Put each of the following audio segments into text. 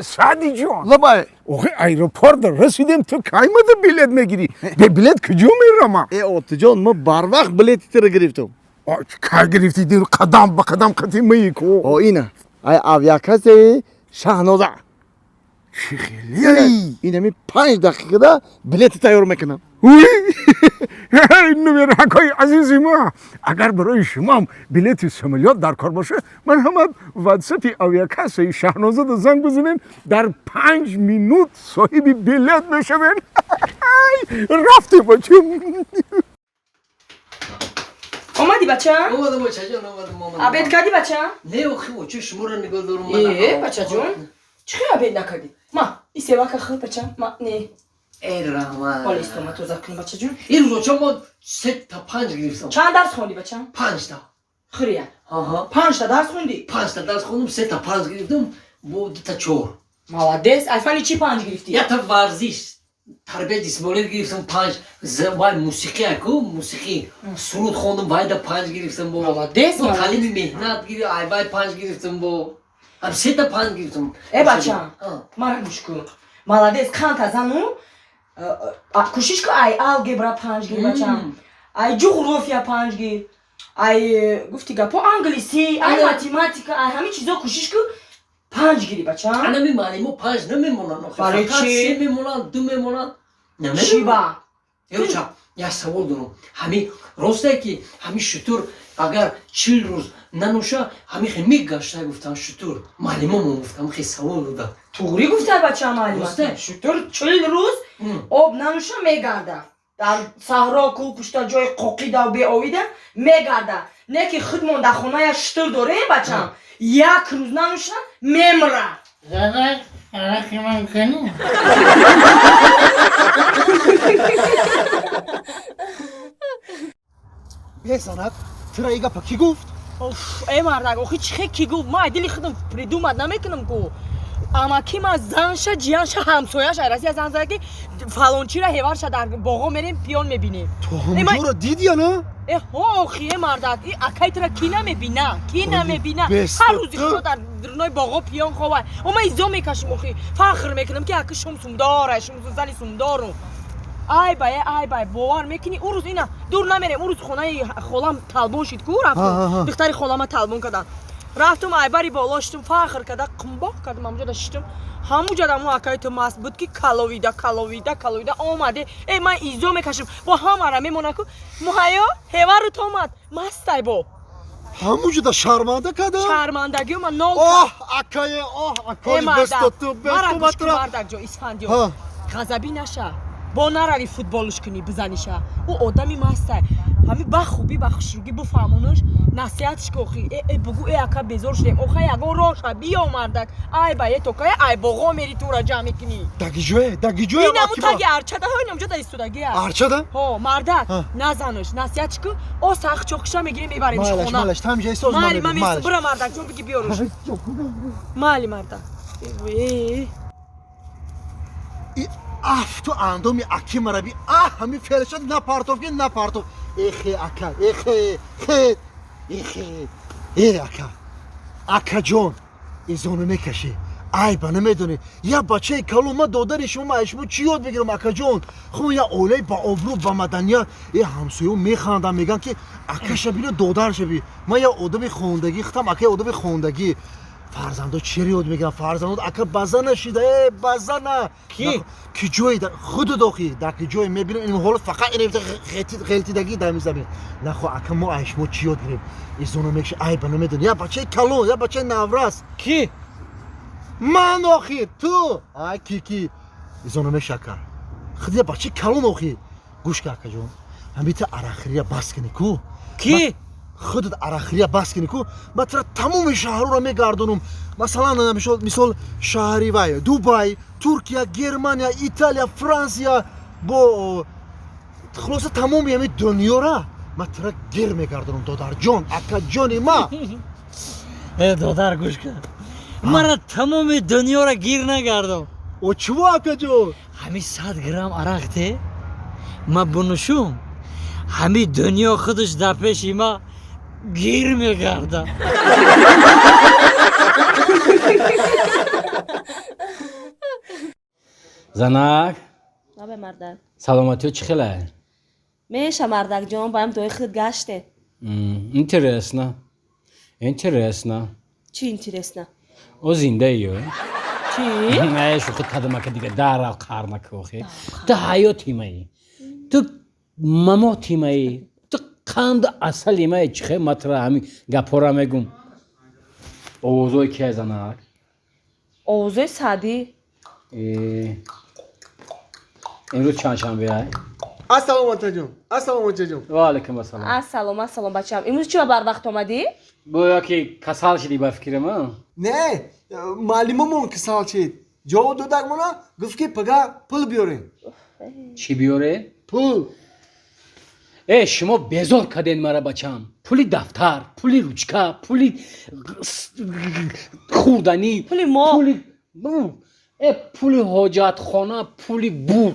Саъди ҷон. Лабай. Охи, аэропорт расидем, ту каймада билет мегирӣ? Бе билет куҷо мерама? Э, отиҷон, мо барвақт билети тира гирифтум. Кай гирифтӣ? Дир қадам ба қадам қати маи ку. О, ина ай авиакассаи Шаҳноза. Чӣ хеле? Инами 5 дақиқада билети тайёр мекунам. Нумеракҳои азизи ма, агар барои шумоам билети самолёт дар кор боша, ман ҳама ватсапи авиакассаи Шаҳнозада занг бизанем, дар 5 минут соҳиби билет мешавем. Рафтем, бачам. Омадӣ, бача? Омадам, очаҷон, омадам, омадам. Обед кардӣ, бача? Не, охи, оча, шуморо нигоҳ дорум. Э, бачаҷон, чӣ хел обед накардӣ? Ма и севака хӯр, бача, ма не. Э, раҳмат. Ҳола истома тоза кунӣ, бачаҷон. Ин рӯз, оча, мо се та панҷ гирифтам. Чанд дарс хондӣ, бача? Панҷта. Хӯрия. Аҳа. Панҷта дарс хондӣ? Панҷта дарс хондум, се та панҷ гирифтам, бо дута чор. Молодец. Ай фани чӣ панҷ гирифтӣ? Якта варзиш, тарбияи ҷисмонӣ гирифтам панҷ, вай мусиқӣ аку, мусиқӣ, суруд хондум, вайда панҷ гирифтам бо. Молодец, Бо молодец. таълими меҳнат гири, ай вай панҷ гирифтам, бо ҳам сета панҷ гирифтам. Э, бача. А. Мара гӯш кун, молодец. Қанта зану кӯшиш кун, ай алгебра панҷ гир, бачам, ай ҷуғрофия панҷ гир, ай гуфти гапо, англисӣ, ай Ана. математика, ай ҳамин чизо кӯшиш кун, панҷ гири, бачам. Анами муаллимо панҷ намемонанд охи. Барои Фақат чӣ? се мемонанд, ду мемонанд. Чӣ ба? Ёча, як савол дорам. Ҳами ростае, ки ҳами шутур агар 40 рӯз нанӯша, ҳами хе мегашта, гуфтан шутур? Муаллимомон гуфтам, хе савол дода. Туғрӣ гуфтад, бача, муаллима. Росте? Шутур 40 рӯз об нанӯша, мегарда дар саҳро, кӯ пушта, ҷои қоқида беовида мегарда. Не ки худмон дар хона як шутур дорем, бачам, як рӯз нанӯша, мемра. Занак, арақи ман кани? Безанак, тира и гапа кӣ гуфт? Оф, э, мардак, охи чӣ хе ки гуфт? Ман дили худам придумать намекунам ку. Амаки ма занша, ҷиянша, ҳамсояша Россия зан зада, ки фалончира ҳеварша дар боғо мерем, пиён мебинем. Ту ҳамҷоро диди я на? Э, ҳо, охи, э, мардак, и акай тира ки намебина, ки намебина? Беста Ҳар рӯзи ту. худо дар дурнои боғо пиён ховай. О, ман изо мекашим, охи, фахр мекунам, ки аки шум сумдора, шум зани сумдору. Ай бай, ай бай, бовар мекунӣ, ӯ рӯз ина дур намерем, ӯ рӯз хонаи холам талбон шид ку, рафтум, духтари холама талбон кадан, рафтум, айбари боло шитум, фахр када қумбоқ кардам, ҳамуҷода шитум, ҳамуҷода мо акаи ту маст буд, ки каловида, каловида, каловида омаде. Э, ман изо мекашим, бо ҳамара мемона ку, муҳайё ҳевару томад мастай бо. Ҳамуҷода шарманда кардам. Шармандагиё ман нол. Оҳ, акае, оҳ, акои, бесто ту, бесто матра. Мардак ҷо, Исфандиёр, ғазабӣ наша, бо нарави футболш кунӣ, бизаниша. Ӯ одами мастай, ҳами ба хубӣ, ба хушругӣ буфаҳмонаш, насиҳатш ку. Охи, э, э, бугӯ: «Э, ака, безор шудем, охай, ягон роҳша биё, мардак, ай ба е токая, ай боғо мери, тура ҷамъ мекунӣ.» Дагиҷое, дагиҷое? Инаму таги арчада, ҳо, инамҷода истодагия. Арчада? Ҳо, мардак, назанаш, насиҳатш ку, о сахт чоқиша мегирем, мебаремш хона. Малаш, тамҷа исоз. Майли, ман бура, мардак ҷон, биги биёруш. Майли, мардак. Э. Афту андоми аки мараби, а ҳами фелшад напартов, ки напартов. Эхе, ака, эхе, хе, эхе, э, ака, акаҷон, изону мекашӣ, айба намедонӣ, як бачаи калон, ман додари шумо, ман шумо чӣ ёд мегирам, акаҷон? Хуб, як оилаи ба обрӯ, ба маданият, э, ҳамсоё механдам, мегӯянд, ки акаша бино, додарша би. Ман як одами хондагӣ, худам ака одами хондагӣ, фарзандо чиро ёд мегирам? Фарзандо, ака, база нашида, э, базана. Ки? Ки ҷое худу дохи, дар ки ҷое мебинам, ин ҳолат фақат ин ғелтидагӣ дар мизамин. Нахо, ака, мо ай шумо чӣ ёд гирем? Изоно мекши, айба намедонӣ, як бачаи калон, як бачаи наврас. Ки? Ман, охир, ту, ай, ки, ки изоно мекши, ака, худ як бачаи калон, охир. Гӯш ка, акаҷон, ҳамита арақхӯрия бас кунӣ ку. Ки? Худат арақхӯрия бас кунӣ ку, ман тура тамоми шаҳрҳоро мегардонам. Масалан, мисол, шаҳри вай, Дубай, Туркия, Германия, Италия, Франсия, бо хулоса тамоми ҳами дунёра ман тура гир мегардонам, додарҷон, акаҷони ма. Э, додар, гӯш кун, мара тамоми дунёра гир нагардон. О, чиво, акаҷон? Ҳами 100 грамм арақ те, ма бунӯшум, ҳами дунё худаш дар пеши ма гир мегардад. Занак. Лабе мардак. Саломатиё чӣ хеле? Меша мардак ҷон, ба ҳам дуои худ гаште. Интересно. Интересно. Чӣ интересно? О зиндаиё? Чӣ? Не, шӯхӣ кадамака дига дарал қар накохе. Ту ҳаёти маи. Ту мамоти маи. Ту қанду асали маи. Чӣ хел матра ҳамин гапҳоро мегум. Овозҳои кия занак? Овозои Саъдӣ. Имрӯз чандшанбе ай? Ассалому атаҷон, ассалому атаҷон. Ва алайкум ассалом. Ассалом, ассалом бачам. Имрӯз чӣ ба барвақт омадӣ? Гӯё ки касал шидӣ ба фикрам, а? Не, муаллимамон касал шид. Ҷавоб додак мона гуфт ки пага пул биёрем. Чӣ биёре? Пул. Э, шумо безор карден мара бачам. Пули дафтар, пули ручка, пули хӯрданӣ, пули мо. Пули э пули ҳоҷатхона, пули бур.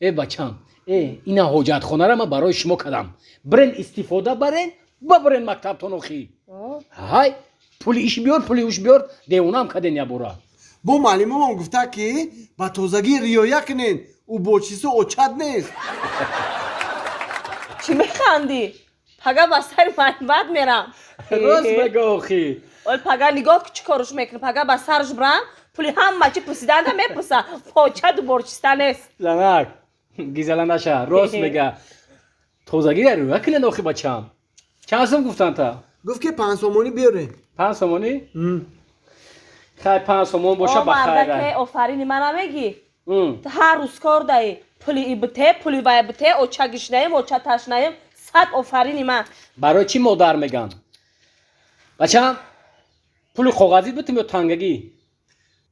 Э бачам, э ина ҳоҷатхонара ман барои шумо кардам. Бирен истифода барен, бабарен мактабтон охӣ. Ҳай, пули иш биёр, пули уш биёр, девонаам карден ябора. Бо муаллимамон гуфта ки ба тозагӣ риоя кунен, ӯ бо чизо очат нест. Чӣ механдӣ? Пага ба сари бад мерам. Рост мега охӣ. Ол пага нигоҳ чӣ корш мекунӣ? Пага ба сарш брам, пули ҳама чӣ пурсиданда мепурса. Почаду борчиста нест. Занак, гизала наша, рост мега. Тозагиро риоя кунен охи бачам. Чанд сум гуфтанд та? Гуфт ки 5 сомонӣ биёрем. 5 сомонӣ? Хай 5 сомон боша ба хайр. Офарини ман намегӣ? Ҳар рӯз кор даӣ. Пули и бите, пули вай бите, оча гишнаем, оча ташнаем. Сад офарини ман. Барои чӣ модар меган? Бачам, пули коғазӣ битим ё тангагӣ?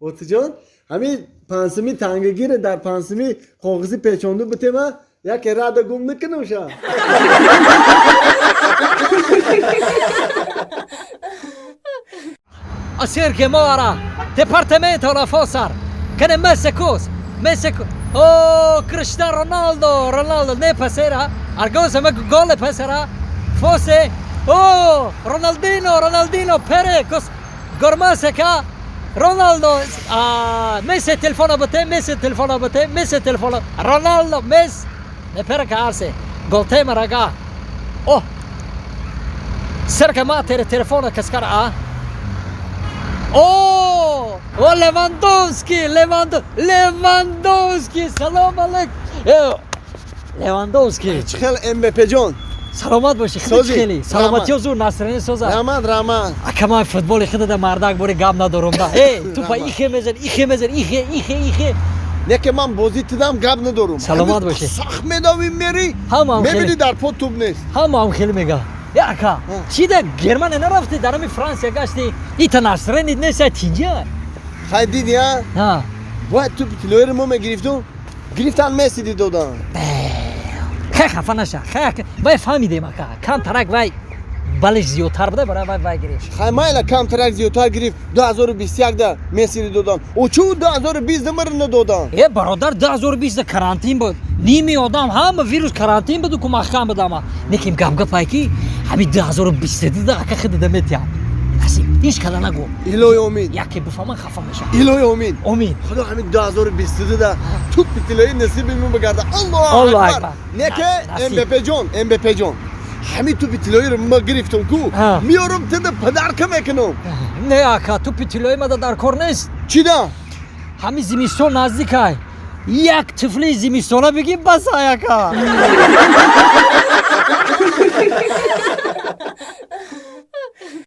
Отиҷон, ҳамин 5 сумӣ тангагиро дар 5 сумӣ коғазӣ печонду битема, яке рада гум накунам ша. Asir che mora, Departamento la Fossar, che ne messe cos, messe Oh, Cristiano Ronaldo, Ronaldo ne passerà, Argosa ma gol passerà, Fosse, oh, Ronaldinho, Ronaldinho, Pere, cos, Gormase ca, Ronaldo, ah, messe telefono a te, messe telefono a te, messe telefono, Ronaldo, mess, ne pere carse, gol tema raga, oh, cerca matere telefono cascara a. Oh, oh Lewandowski, Lewandowski, салом алейкум. Lewandowski. Чӣ хел МБП ҷон? Саломат бошӣ, хеле хеле. Саломатиё зур Насрин соза. Раҳмат, раҳмат. Ака ман футболи худада мардак бори гап надорум да. Эй, тупа ихе мезан, ихе мезан, ихе, ихе, ихе. Не ки ман бозӣ тидам гап надорум. Саломат бошӣ. Сахт медавӣ мери. Мебинӣ дар по туп нест. Ҳамаам хеле мега. Ака, чӣ дар Германия нарафтӣ, дар ҳамин Франсия гаштӣ, ита Насрин нест, тинҷа. Хай дидӣ, а? Бояд тупи тиллоиро мо мегирифтум, гирифтан Месси додан. Хай хафа наша, хай вай фаҳмидем ака, камтарак вай балеш зиёдтар буда, барои вай вай гирифт. Хай майла камтарак зиёдтар гирифт, 2021 да Мессиро додан. О чӯ 2020 да маро надодан? Э бародар, 2020 да карантин буд. Ними одам ҳама вирус карантин буду ку маҳкам буд ама. Неким гапгапай ки ҳамин 2022 да ака худада метиҳам. Насиб, ҳеҷ када нагӯ. Илоҳи омин. Яке бифаҳман хафа мешавам. Илоҳи омин. Омин. Худо ҳамин 2022 да тупи тиллоӣ насиби мо бигарда. Аллоҳу акбар. Не ки МБП ҷон, МБП ҷон. Ҳамин тупи тиллоиро ма гирифтам ку, меорам тида падарка мекунам. Не ака, тупи тиллоӣ мада дар кор нест. Чӣ да? Ҳамин зимистон наздикай. Як тифли зимистона бигӣ бас ай ака.